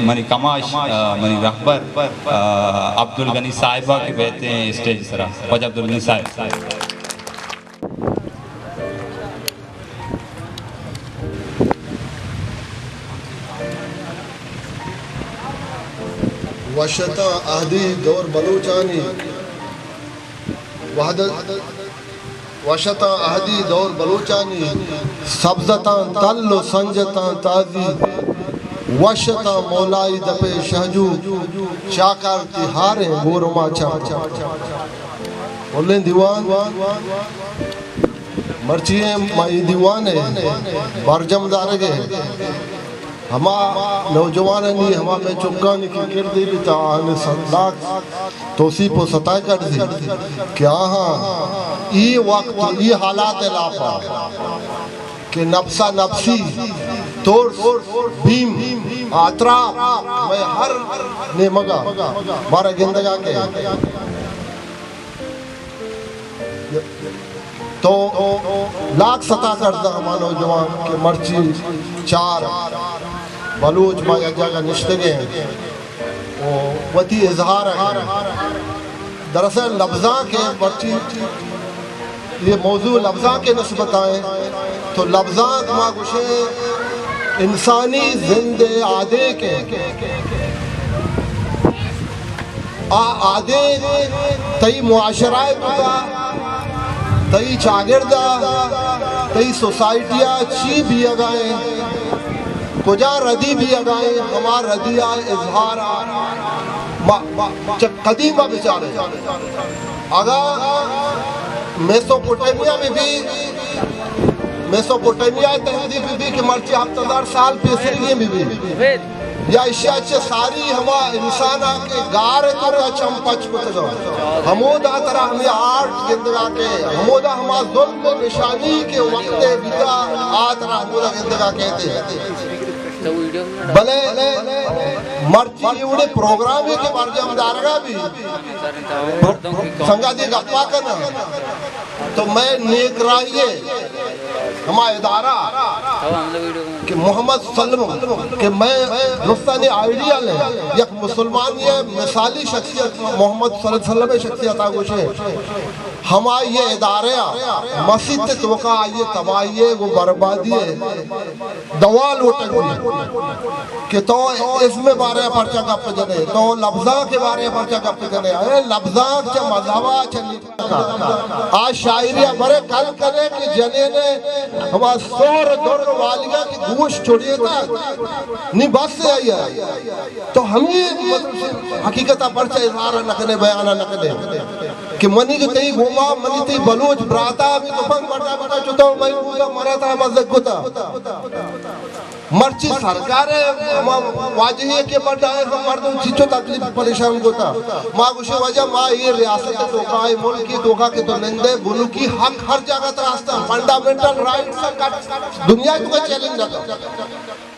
منی کماش، آ، منی رہبر، آ، عبدالغنی صاحبہ کہ بیتے ہیں اسٹیج سرا۔ واجہ عبدالغنی صاحب۔ وشتاں عہدی دور بلوچانی وحدت، وشتاں عہدی دور بلوچانی، سبزتاں تل و سنجتاں تازی، وشتاں مولائی دپے شہجو، چاکار تی ہاریں گورما چاپ۔ کلیں دیوان، مرچی ما ای دیوان ء برجم دارگ ء ہما نوجوانانی، ہما مئے چکانی کہ کردے بیتا، آہانی سلاک توسیپ و ستائے کرزی کہ آہاں ای وقت و ای حالات لاپا کہ نفسا نفسی، ترس، بیم، آتراپ مئے ہر نیمگا مارا گندگا کہ تو لاکھ ستا کرزا ہما نوجوان کہ مرچی چار بلوچ ما یک جاگہ نشتگیں و وتی اظہار ء کنیں۔ دراصل لبزانک ء مرچی یہ موضوع لبزانک ء نسبت آئیں تو لبزانک ما گوشیں انسانی زند ء آدینک ء آ آدینک تئی معاشرہ ء توکا، تئی چاگرد ء، تئی سوسائٹی ء چی بیئگا ایں، کجا ردی بیئگا ایں، ہما ردی ء اظہار ء ما چہ قدیم ء بچاریں۔ اگاں میسوپوٹیمیا بہ بی، میسوپوٹیمیا ء تہذیب بہ بی کہ مرچی ہپت ہزار سال پیسریگیں بہ بی، یا ایشی ء چہ ساری ہما انسان ء کہ گار ء توکا چم پچ کتگ انت، ہمودا ترا ہمے آرٹ گندگا کئے، ہمودا ہما ظلم ء نشانی کہ وقت ء بیتا آ ترا ہمودا گندگا کئیت۔ بلے مرچی اے وڑیں پروگرامے کہ برجم دارگا بی، سنگتی گپا کناں تو مئے نیک راہی ء ہما ادارہ کہ محمد صلی اللہ علیہ وسلم کہ مئے درستانی آئیڈیل ء یک مسلمانی ء مثالی شخصیت محمد صلی اللہ علیہ وسلم ء شخصیت ء گوشے، ہما یہ ادارہ ء مسیت ء توکا آئی ء تباہی ء گوں بربادی ء دوا لوٹگ بیت کہ تو اسم ء بارے ء پرچا گپ جنے، تو لبزانک ء بارے ء پرچا گپ جنے۔ اے لبزانک چہ مذہب ء چہ آ شاعری ء برے کل کنے کہ جنین ء ہما سہر در والیگا کہ گوش چڑیتا نی بس ء آئی ء تو ہمے مطلب حقیقت ء پرچہ اظہار ء نہ کنے، بیان ء نہ کنے کہ منی کہ تئی گوما، منی تئی بلوچ براتا ہمے تفنگ بٹا بٹا چتا و مئے بودا مرا تا مزگ کتا۔ مرچی سرکار ء ہما واجہی ء کہ بڈا ء ہم مردم چیچو تکلیف پریشان کتا۔ ما گوشے واجہ ما اے ریاست ء توکا، اے ملک ء توکا کہ تو نندے بنکی حق ہر جاگہ ترا ہستا، فنڈامنٹل رائٹس ء کٹ دنیا ء توکا چیلنج نہ کن۔